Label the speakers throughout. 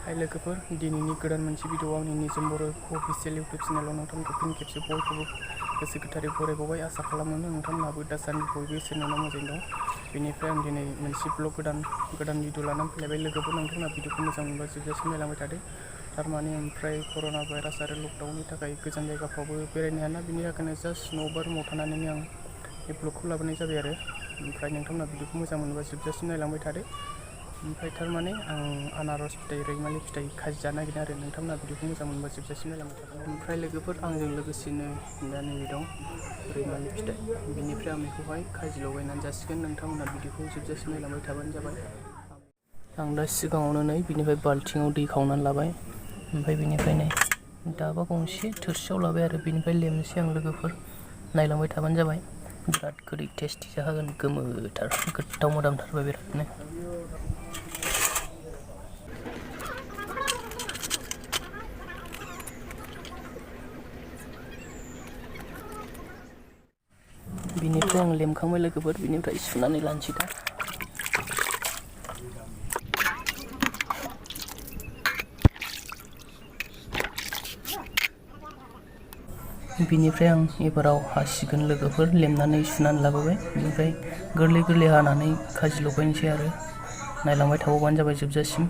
Speaker 1: हाय लोगोफोर, दिनैनि गोदान मोनसे भिडिअ आंनि NijwmBoRoOfficial इउटिउब चेनेलाव नोंथांमोनखौ फिन खेबसे बयखौबो गोसो गोथारै बरायबावबाय। आसा खालामो नोंथांमोनहाबो दासान्दि बयबो इसोरनि अननायाव मोजाङै दं। बेनिफ्राय आं दिनै मोनसे ब्लग गोदान भिडिअ लानानै फैलायबाय। लोगोफोर, नोंथांमोना भिडिअखौ मोजां मोनबा जोबजासिम नायलांबाय थादो। थारमाने ओमफ्राय कर'ना भाइरास आरो लकडाउननि थाखाय गोजान जायगाफ्रावबो बेरायनो हायाना, बिनि थाखायनो जास्ट न' बा रुमाव थानानैनो आं बे ब्लगखौ लाबोनाय जाबाय आरो। ओमफ्राय नोंथांमोना भिडिअखौ मोजां मोनोबा जोबजासिम नायलांबाय थादो। ओमफ्राय थारमाने आं आनारज फिथाइ, रैमालि फिथाइ खाजि जानो नागिरदों आरो। नोंथांमोना भिडिअखौ मोजां मोनबा जोबजासिम नायलांबाय थागोन। ओमफ्राय लोगोफोर, आंजों लोगोसेनो दा नैबे दं रैमालि फिथाइ। बिनिफ्राय आं बेखौहाय खाजि लगायनानै जासिगोन। नोंथांमोना भिडिअखौ जोबजासिम नायलांबाय थाबानो जाबाय। आं दा सिगाङावनो नै बिनिफ्राय बाल्थिङाव दै खावनानै लाबाय। ओमफ्राय बिनिफ्राय नै दाबा गंसे थोरसियाव लाबाय आरो। बिनिफ्राय लेमनोसै आं लोगोफोर, नायलांबाय थाबानो जाबाय। बिराद गोदै टेस्टि जाखागोन, गोमोथार गोथाव मोदामथारबाय बिरादनो। बिनिफ्राय आं लेमखांबाय लोगोफोर, बिनिफ्राय सुनानै लानोसै दा। बिनिफ्राय आं एबाराव हासिगोन लोगोफोर, लेमनानै सुनानै लाबोबाय। बिनिफ्राय गोरलै गोरलै हानानै खाजि लगायनोसै आरो। नायलांबाय थाबावबानो जाबाय जोबजासिम।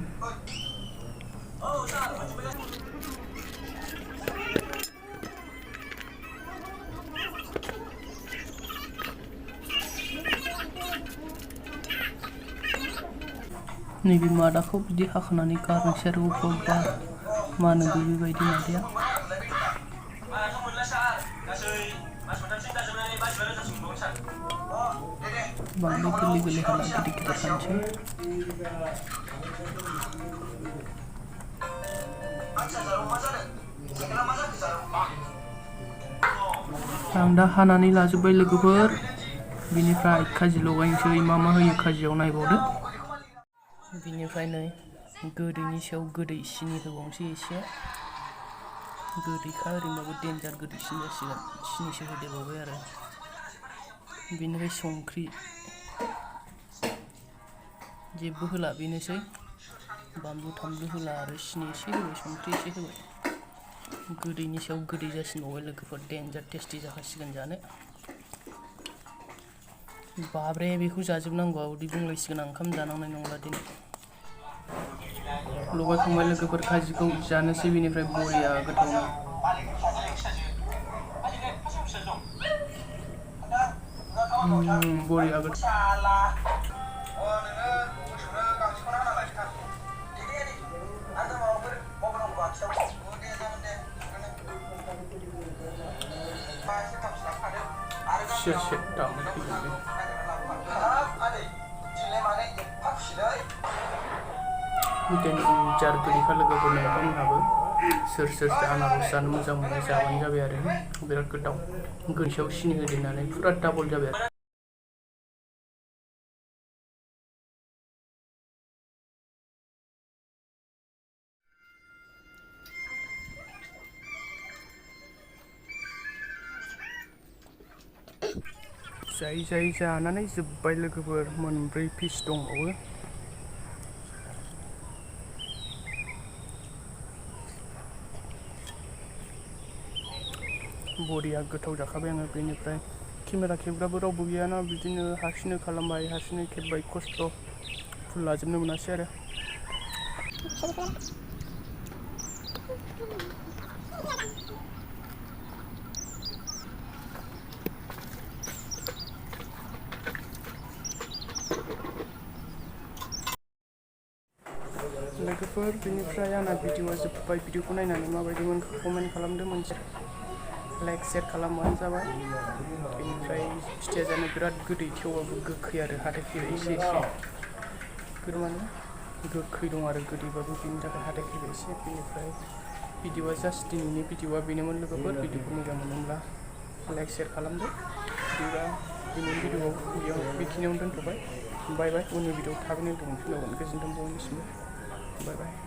Speaker 1: नैबे मादाखौ बिदि हाखानानै गारनोसै आरो अबेबा मा होनो बेबायदि मादाया। बांद्राय गोरलै गोरलै हाला, गिदिर गिदिर हानोसै। आं दा हानानै लाजोब्बाय लोगोफोर। बिनिफ्राय खाजि लगायनोसै। मा होयो खाजियाव नायबावदो। बिनिफ्राय नै गोदैनि सायाव गोदै सिनि होबावनोसै एसे। गोदैखा ओरैनोबाबो देन्जार गोदैसिन जासिगोन। सिनिसो होदेरबावबाय आरो। बिनिफ्राय संख्रि जेबो होला, बेनोसै। बानलु थामलु होला आरो सिनि एसे होबाय, संख्रि एसे होबाय। गोदैनि सायाव गोदै जासिनबावबाय लोगोफोर, देन्जार टेस्टि जाखासिगोन जानो। बाब्रे, बेखौ जाजोबनांगौआ उदै बुंलायसिगोन। आं ओंखाम जानांनाय नंला दिनै। लगायखांबाय लोगोफोर खाजिखौ, जानोसै बिनिफ्राय बरिया गोथावनो। बरिया गोथाव। देन्जार गोदैखा लोगोफोर, नोंथांमोनहाबो सोर आनारस जानो मोजां मोनो जाबानो जाबाय आरो। बिराद गोथाव, गोदैयाव सिनि होदेरनानै फुरा डाबल जाबाय आरो। जायै जानानै जोब्बाय लोगोफोर, मोनब्रै पिस दंबावो। बरिया गोथाव जाखाबाय आङो। बेनिफ्राय केमेरा खेबग्राबो रावबो गैयाना, बिदिनो हारसिंनो खालामबाय, हारसिंनो खेबबाय। खस्थ' फुल लाजोबनो मोनासै आरो। लोगोफोर, बेनिफ्राय आंना भिडिअआ जोब्बाय। भिडिअखौ नायनानै माबायदि मोनखो कमेन्ट खालामदो। मोनसे लाइक शेयार खालामबानो जाबाय। बेनिफ्राय फिथाइया जानो बिराद गोदै, थेवबाबो गोखै आरो। हाथाय एसे माने गोखै दं आरो गोदैबाबो, बिनि थाखाय हाथाय फैबाय एसे। बेनिफ्राय भिडिअआ जास्ट दिनैनि भिडिअआ बेनोमोन लोगोफोर। भिडिअखौ मोजां मोनोब्ला लाइक शेयार खालामदो। बिदिबा दिनैनि भिडिअआव बेखिनियावनो दोनथ'बाय। बाय बाय। उननि भिडिअआव थाबैनो लोगो मोनफिनबावगोन। गोजोन्थों बयनिसिमबो। बाय बाय।